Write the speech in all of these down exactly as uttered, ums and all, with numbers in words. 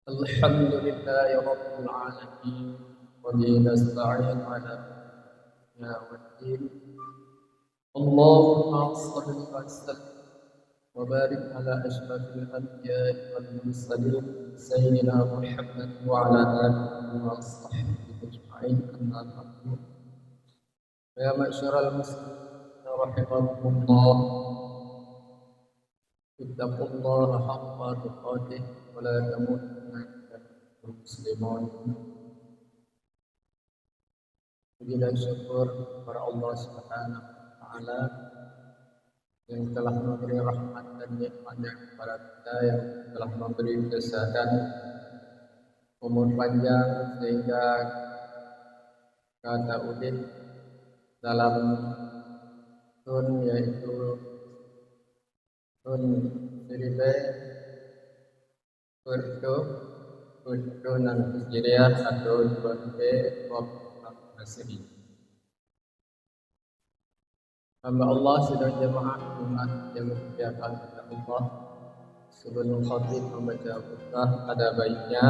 الحمد لله رب العالمين، وبه نستعين على أمور الدنيا والدين. اللهم صل وسلم وبارك على أشرف الأنبياء والمرسلين سيدنا محمد وعلى آله وصحبه أجمعين. أما بعد. فيا معشر المسلمين رحمكم الله، اتقوا الله حق تقاته ولا تموتن إلا وأنتم مسلمون. Puji dan syukur kepada Allah Subhanahu wa Taala yang telah memberi rahmat dan nikmatnya kepada kita, yang telah memberi kesehatan, umur panjang, sehingga kita udép dalam thôn, yaitu thôn siribèe peuet reutôh, peuet reutôh nam Hijriah atau dua ribèe dua puluh enam Masehi. Hamba Allah sidang jamaah Jumat yang dimuliakan oleh Allah, sebelum khatib membaca khutbah, ada baiknya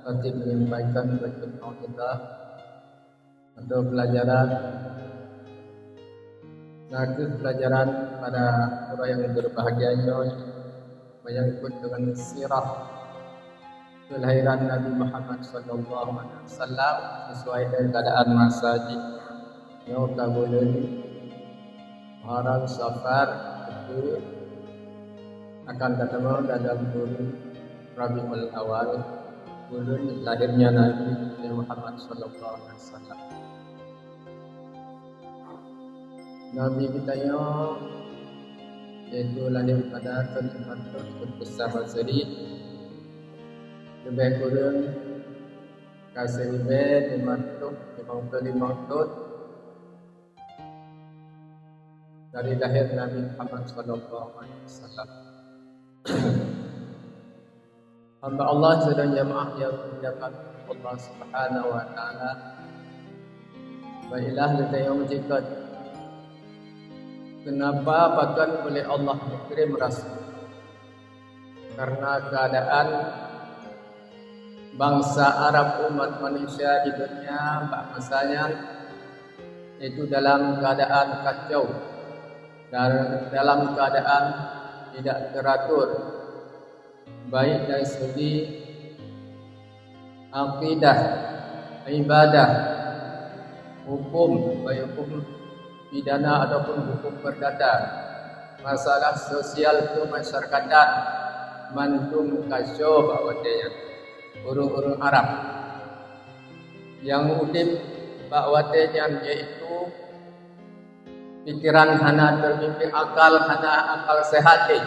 khatib menyampaikan baca khutbah atau pelajaran. Nah, itu pelajaran pada orang yang berbahagia nyoe menyangkut dengan sirah kelahiran Nabi Muhammad sallallahu alaihi wasallam sesuai dengan keadaan masa jih. Nyoe ka buleuen Muharram, Safar, itu akan tatamong dalam buleuen Rabiul Awal, buleuen lahirnya Nabi Muhammad sallallahu alaihi wasallam. Nabi kita nyoe yaitu lahir pada tahun empat ratus Masehi, lebih kurang ka siribèe lima reutôh limong ploh limong thôn dari lahir Nabi Muhammad sallallahu alaihi wasallam. Hamba Allah sidang jamaah yang dimuliakan Allah Subhanahu wa Taala, baiklah, geutanyoe meunyoe keunapa pakon oleh Allah meukirim rasul. Karena keadaan bansa Arab, umat manusia di dunia bak masa nyan, itu dalam keadaan kacau dan dalam keadaan tidak teratur, baik dari segi akidah, ibadah, hukum, baik hukum pidana ataupun hukum perdata, masalah sosial kemasyarakatan, mandum kacau bak watèe nyan. Ureueng-ureueng Arab nyang udép bak watèe nyan, yaitu pikiran hana teupimpin, akal hana akal seuhat lé.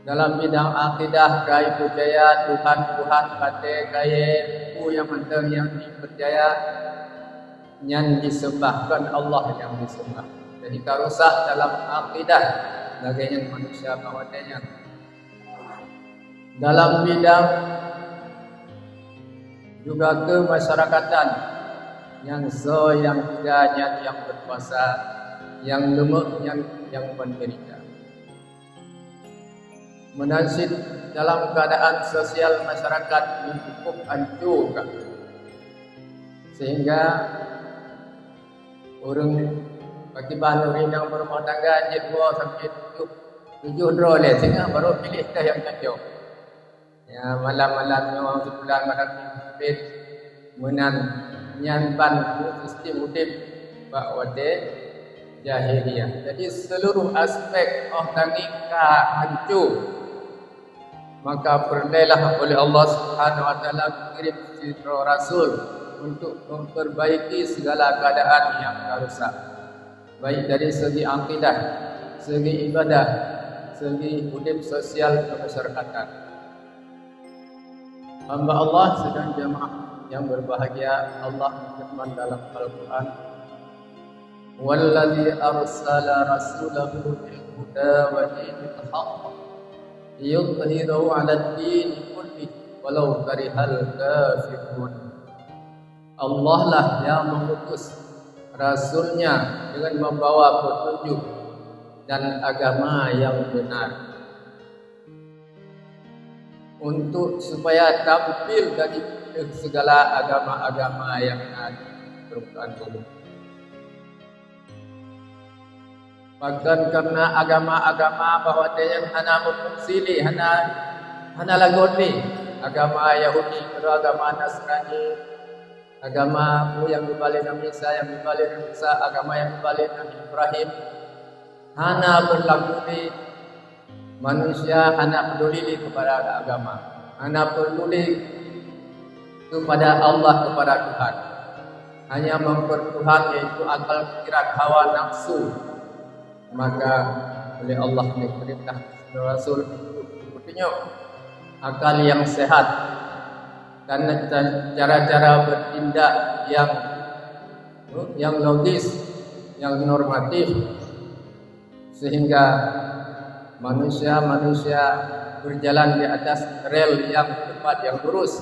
Dalam bidang akidah, ka ipeurcaya Tuhan-Tuhan, batèe, kayèe, peue nyang mantong nyang ipeurcaya, nyan diseumbah, kon Allah nyang diseumbah. Jadi ka rusak dalam akidah, lagèe nyan manusia bak watèe nyan. Dalam bidang juga keumasyarakatan, nyang soe nyang teuga nyan nyang beukuasa, nyang leumeuk nyan nyang menderita. Meunan cit dalam keadaan sosial masyarakat nyang cukup hancô ka, sehingga ureueng pakriban ureueng nyang beurumah tangga jeuet dua sampoe tujoh, tujoh droe lé, singoh barô piléh teuh nyang cocok. Ya, malam-malam nyoe, sibulan malam nyoe, meunan nyan ban sistem udép bak watèe jahiliyah. Jadi, seluruh aspek 'oh tangieng ka hancô. Maka peureulèelah oleh Allah Subhanahu wa Taala kirim sidroe rasul untuk memperbaiki segala keadaan nyang ka rusak, baik dari segi akidah, segi ibadah, segi udép sosial kemasyarakatan. Hamba Allah sidang jamaah yang berbahagia, Allah berfirman dalam Al-Quran, "Huwallazi arsala rasulahu bil huda wa dinil haqq liyudhhirahu 'alad dini kullih walau karihal kafirun." Allah lah yang mengutus Rasul-Nya dengan membawa petunjuk dan agama yang benar. untuk supaya tampil dari segala agama-agama yang na di permukaan bumi. Bahkan karena agama-agama bahwa nyan hana mufungsi lé, hana, hana lagon lé. Agama Yahudi, agama Nasrani, agama peue nyang geuba lé Nabi Isa, nyang geuba lé Nabi Isa, agama nyang geuba lé Nabi Ibrahim, hana berlaku lé. Manusia hana peduli lé kepada agama, hana peduli kepada Allah, kepada Tuhan. Hanya mempertuhan, yaitu akal pikiran, hawa nafsu. Maka oleh Allah diperintah Rasul untuk dipertunjuk akal yang sehat dan ca-, cara-cara bertindak yang, yang logis, yang normatif, sehingga manusia-manusia berjalan di atas rel yang tepat, yang lurus.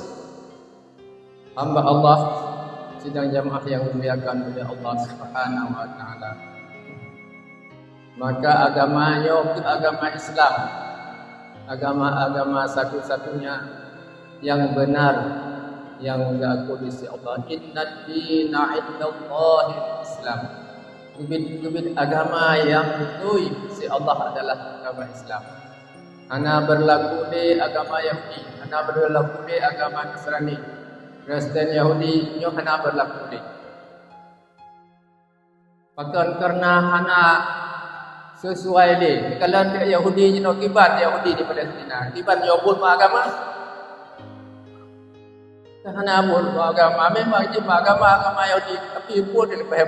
Hamba Allah, sidang jamaah yang dimuliakan oleh Allah Subhanahu wa Ta'ala. Maka agama nyoe keuh agama Islam, agama-agama satu-satunya yang benar, yang diakui di sisi Allah. "Inna dina 'indallahil Islam." Keubiet-keubiet agama nyang beutôi di sisi Allah adalah agama Islam. Hana berlaku lé agama Yahudi, hana berlaku lé agama Nasrani. Kristen, Yahudi nyoe hana berlaku lé. Pakon? Karena hana sesuai lé. Kalau Yahudi jinoe, kiban Yahudi di Palestina, kiban nyoe buet bak agama? Hana buet bak agama. Memang jih bak agama, agama Yahudi, tapi buet leubeh,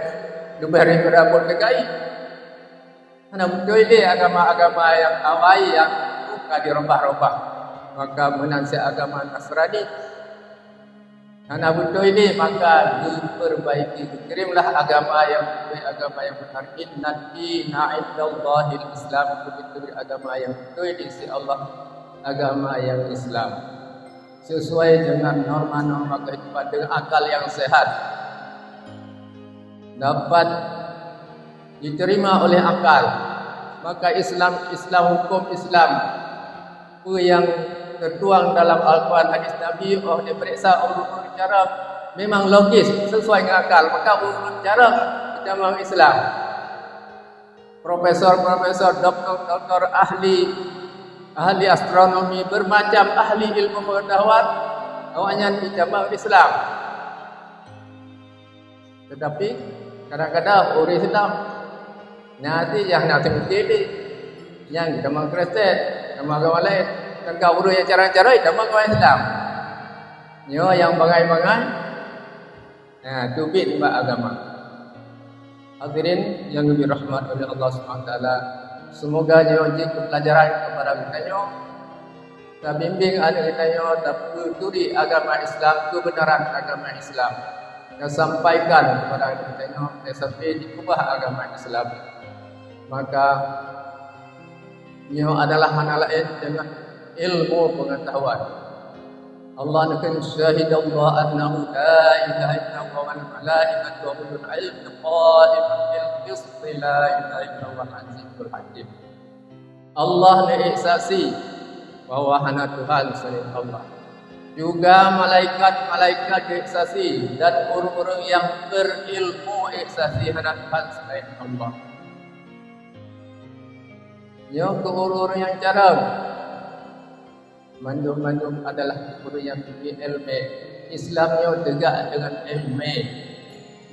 leubeh daripada buet keukai. Hana beutôi lé agama-agama nyang awai nyang ka dirubah-rubah. Maka meunan cit agama Nasrani. Hana beutôi lé, maka geupeurbaiki, geukirimlah agama nyang beutôi, agama nyang benar. "Inna dina 'indallahil Islam." Beutôi agama nyang beutôi di sisi Allah, agama nyang Islam. Sesuai dengan norma-norma kehidupan, dengan akal yang sehat. Dapat diterima oleh akal. Maka Islam, Islam, hukum Islam, peue nyang tertuang dalam Al-Quran, hadis Nabi, oh, diperiksa ureueng-ureueng cara memang logis, sesuai dengan akal, maka ureueng cara itamong Islam. Profesor-profesor, doktor-doktor, ahli, ahli astronomi, bermacam ahli ilmu pengetahuan, awaknyan itamong Islam. Tetapi kadang-kadang ureueng Islam na cit nyang na seumiké lé, nyang itamong Kristen, itamong agama laén. Teuka ureueng nyang carông-carông itamong agama Islam. Nyoe nyang bangai-bangai, na, teubiet bak agama. Hadirin nyang dirahmati oleh Allah Subhanahu wa Taala, semoga nyoe jeuet keu pelajaran kepada geutanyoe. Tabimbéng aneuk geutanyoe tapeuturi agama Islam, keubeunaran agama Islam. Tasampaikan kepada aneuk geutanyoe, jangan sampai diubah agama Islam. Maka, nyoe adalah hana laén deungon ilmu pengetahuan. Allah neukheun, "Syahidallahu annahu la ilaha illallah wal malaikatu wa ulul ilmi qaiman bil qist, la ilaha illallahul azizul hakim." Allah neuék saksi bahwa hana Tuhan selain Allah. Juga malaikat-malaikat neuék saksi dan ureueng-ureueng nyang berilmu ék saksi hana Tuhan selain Allah. Nyoe keuh ureueng-ureueng nyang carông. Mandum-mandum adalah ureueng nyang teubiet ileumèe. Islam nyoe teuga deungon ileumèe.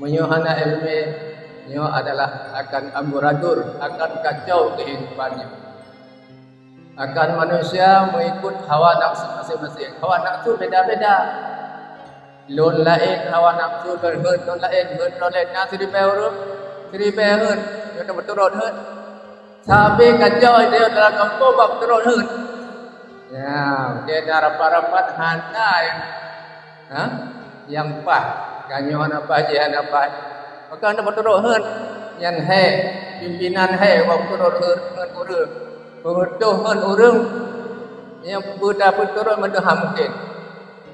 Meunyoe hana ileumèe, nyoe adalah akan amburadur, akan kacau keuhidupan nyoe. Akan manusia meuikot hawa nafsu maséng-maséng. Hawa nafsu beda-beda. Lôn laén hawa nafsu lôn, heuet lôn laén, heuet lôn laén. Na siribèe ureueng, siribèe heuet, nyoe teumeuturot heuet. Sabé kacau idéh dalam gampông bak peuturot heuet. Ya, dia dah rapat-rapat hana nyang, ha? Nyang paih. Ka nyoe hana paih, jih hana paih. Maka hana peuturot heuet. Nyan hék, pimpinan hék bak peuturot heuet, heuet ureueng. Peureutoh heuet ureueng nyang beutapeuturot meudeuh hana mungken.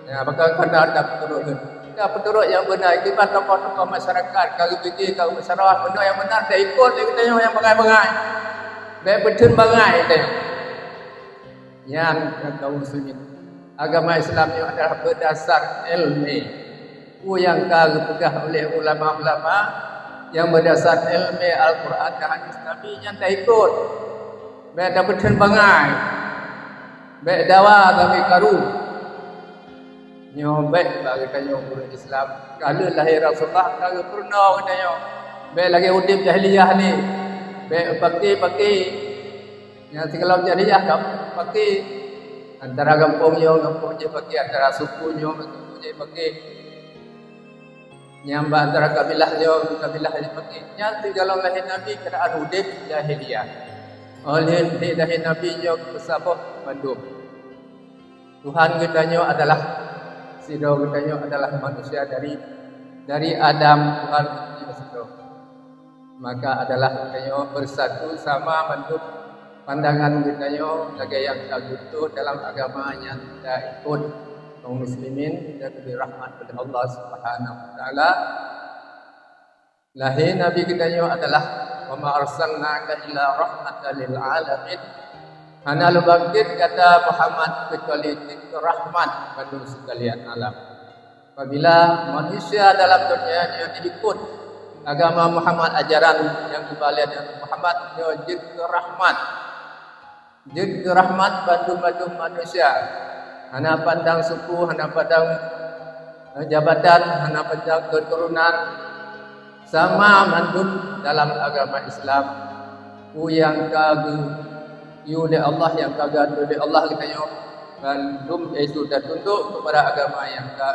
Ya, maka keuneuk tapeuturot. Tapeuturot nyang beuna, kiban tokoh-tokoh masyarakat, ka geupike, ka geumusyawarah, meunyoe nyang beuna taikot lé geutanyoe nyang bangai-bangai. Bèk peutheun bangai teuh. Nyan kaum muslimin. Agama Islam nyoe adalah berdasar ilmu. Peue nyang ka geupeugah oleh ulama-ulama nyang berdasar ilmu Al-Quran dan hadis Nabi, nyan taikot. Bék tapeutheun bangai. Bék dawa bagi karu. Nyoe bék bagi tanyoe ureuëng Islam. Ka lheueh lahé Rasulullah ka geupeurunoe geutanyoe. Bék lagée udeb jahiliyah ni. Bék paké-paké. Nyang sigohlom jahiliyah ka paké. Antara gampông nyoe gampông jih paké, antara suku nyoe suku jih paké. Nyang bak antara kabilah nyoe kabilah jih paké. Nyan sigohlom lahé Nabi keadaan udeb jahiliyah. Óh lheueh lahé Nabi nyoe geusaboh mandum. Tuhan geutanyoe adalah, sidroe geutanyoe adalah manusia dari, dari Adam, Tuhan geutanyoe sidroe. Maka adalah geutanyoe bersatu sama mandum pandangan geutanyoe lagée nyang ka geutuh dalam agama nyang taikot. Kaum muslimin nyang dirahmati oleh Allah Subhanahu wa Taala. Lahé Nabi geutanyoe adalah, "Wa ma arsalnaka illa rahmatan lil alamin." Hana lôn bangkét gata Muhammad keucuali jeuet keu rahmat bak manusia sekalian alam. Apabila manusia dalam dunia nyoe diikot agama Muhammad, ajaran nyang geuba lé Nabi Muhammad nyoe jeuet keu rahmat. Jeuet keu rahmat bandum-bandum manusia. Hana pandang suku, hana pandang, eh, jabatan, hana pandang keuturonan. Sama mandum dalam agama Islam. Peue nyang ka geuyue lé Allah, nyang ka geuatô lé Allah geutanyoe, bandum itu tatundok keupada agama nyang ka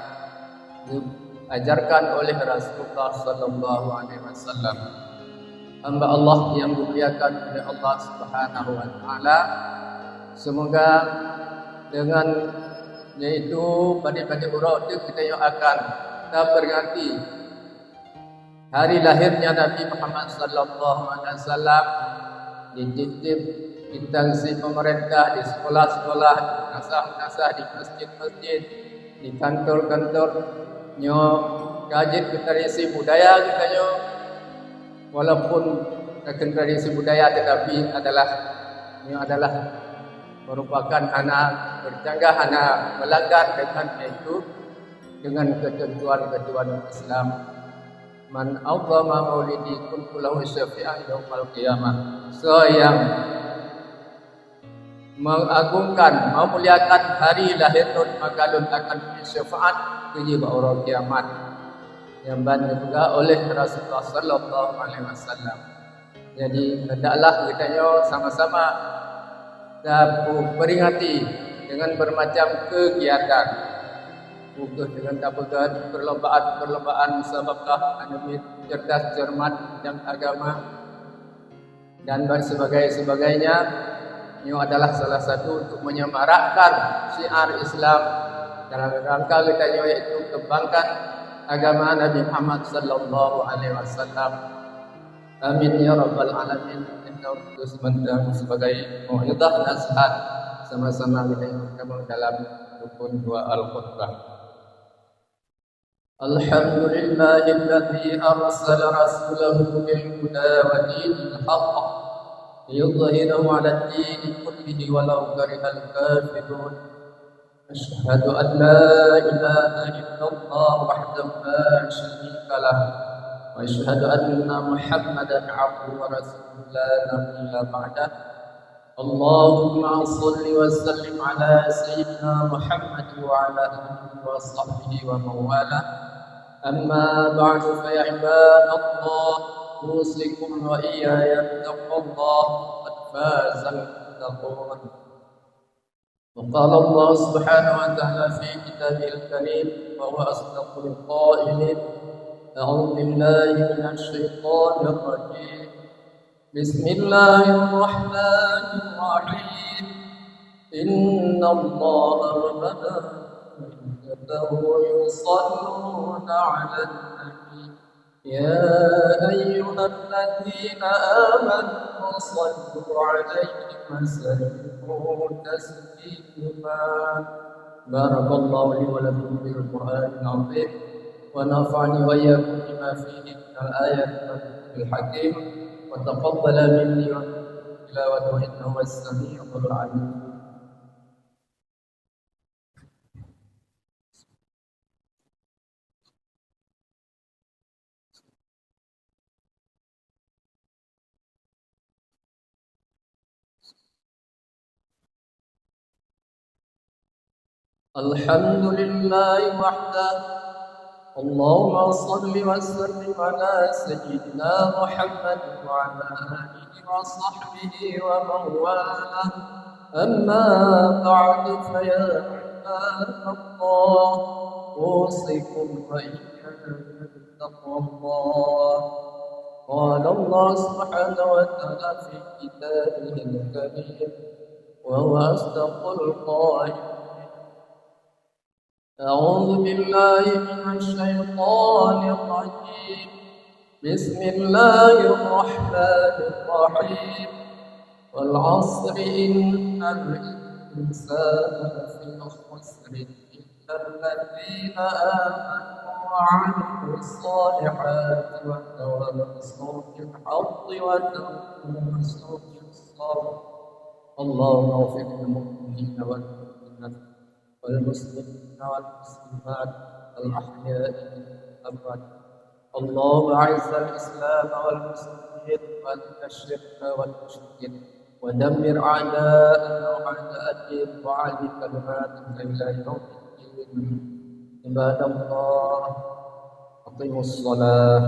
diajarkan oleh Rasulullah sallallahu alaihi wasallam. Hamba Allah nyang dimuliakan oleh Allah Subhanahu wa Taala, semoga dengan yaitu padé-padé uroe teuk geutanyoe akan taperingati hari lahirnya Nabi Muhammad sallallahu alaihi wasallam, di tieb-tieb instansi pemerintah, di sekolah-sekolah, di madrasah-madrasah, di masjid-masjid, di kantor-kantor, nyoe ka jeuet keu tradisi budaya geutanyoe. Walaupun keu tradisi budaya, tetapi adalah, nyoe adalah merupakan hana bercanggah, hana melanggar dengan yaitu dengan ketentuan-ketentuan Islam. "Man 'azzama maulidi kuntu lahu syafi'an yaumal qiyamah." Soe nyang mengagungkan, memuliakan hari lahé lôn, maka lôn akan bri syafaat keu jih bak uroe kiamat. Nyang ban geupeugah oleh Rasulullah sallallahu alaihi wasallam. Jadi, hendaklah geutanyoe sama-sama taperingati dengan bermacam kegiatan. Bukon dengan tapeugah perlombaan-perlombaan musabaqah aneuk miet cerdas, cermat dan agama, dan lain sebagainya. Nyoe adalah salah satu untuk menyemarakkan syiar Islam dalam rangka geutanyoe, yaitu kembangkan agama Nabi Muhammad sallallahu alaihi wasallam. Amin ya rabbal alamin. Inna sementara sebagai mau'izah nasihat sama-sama geutanyoe dalam rukun dua al-khutbah. الحمد لله الذي أرسل رسوله بالهدى ودين الحق ليظهره على الدين كله ولو كره الكافرون. أشهد أن لا إله إلا الله وحده لا شريك له، وأشهد أن محمدا عبده ورسوله لا نبي بعده. اللهم صل وسلم على سيدنا محمد وعلى آله وصحبه ومن والاه. أما بعد، فيا عباد الله، أوصيكم وإياي بتقوى الله، فقد فاز المتقون. وقال الله سبحانه وتعالى في كتابه الكريم، وهو أصدق القائلين: أعوذ بالله من الشيطان الرجيم. بسم الله الرحمن الرحيم. إن الله وملائكته يصلون على النبي، يا أيها الذين آمنوا صلوا عليه وسلموا تسليما. بارك الله لي ولكم في القرآن العظيم، ونفعني وإياكم بما فيه من الآيات والذكر الحكيم، وتقبل مني ومنكم تلاوته إنه هو السميع العليم. الحمد لله وحده. اللهم صل وسلم على سيدنا محمد وعلى آله وصحبه ومن والاه. أما بعد، فيا عباد الله، أوصيكم وإياي بتقوى الله. قال الله سبحانه وتعالى في كتابه الكريم، وهو أصدق القائلين: أعوذ بالله من الشيطان الرجيم. بسم الله الرحمن الرحيم. والعصر، إن الإنسان لفي خسر، إلا الذين آمنوا وعملوا الصالحات وتواصوا بالحق وتواصوا بالصبر. اللهم اغفر للمؤمنين والمؤمنات والمسلمين والمسلمات الأحياء منهم والأموات. اللهم أعز الإسلام والمسلمين وأذل الشرك والمشركين ودمر أعداءنا أعداء الدين وأعل كلماتك إلى يوم الدين. عباد الله، أقيموا الصلاة.